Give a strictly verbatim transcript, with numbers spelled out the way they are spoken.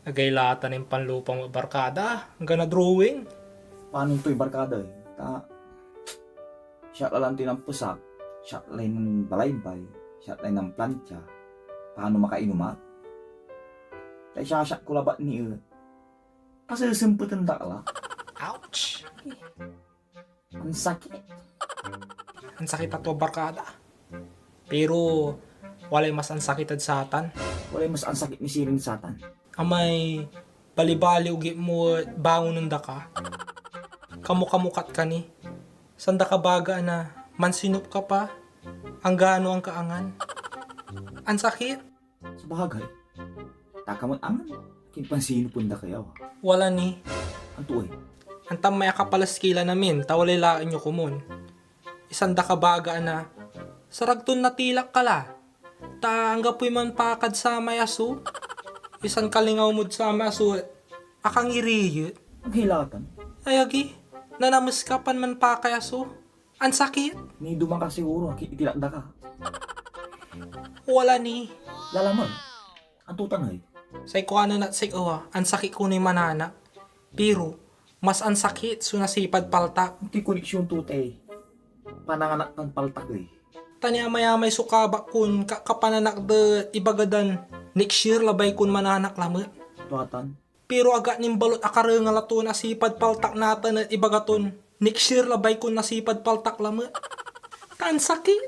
Agay la tan impanlupam ed barkada, anggan a drawing. Panon toy barkada, eh? Ta, siak la lanti nen pesak, siak lay nen balaybay, siak lay nen plantsa. Panon makainom ak? Ta isyasyat ko labat ni et. Pasesempeten da la. Ouch! Ansakit. Ansakit a tua barkada. Pero walay mas ansakit ed satan. Walay mas ansakit ni sirin satan. Amay balibali ugit mo et bangonen da ka. Kamokamokat ka ni. Sanda ka baga na mansinup ka pa. Anggano ang kaangan. Ansakit. Sabagay, takamot angan, kinpansinupen da kayo. Wala ni. Anto ey? Antam may akapalaskilan amin, ta walay laen yo komun. Isan da kabaga na, sarag ton natilak ka la. Ta anggapoy manpakad samay aso. Isan kalingaw mod samay aso, akangiriyet. Agay latan. Ay agi, nanames ka pan manpakay aso. Ansakit. Ni duma ka siguro, itilak da ka. Wala ni. Lalaman. Anto tan ey? Say kuanen et sik-, oh, ansakit ko ni mananak. Pero, mas ansakit so nasipad paltak. Antoy koneksyon to tay pananganak tan paltak ey? Ta ni amayamay so kabak kon ka-, kapananak da ibaga dan next year labay kon mananak lamet. Tuatan. Pero aga nin balot akarengal a to nasipad paltak natan et ibaga ton next year labay kon nasipad paltak lamet. Ta ansakit.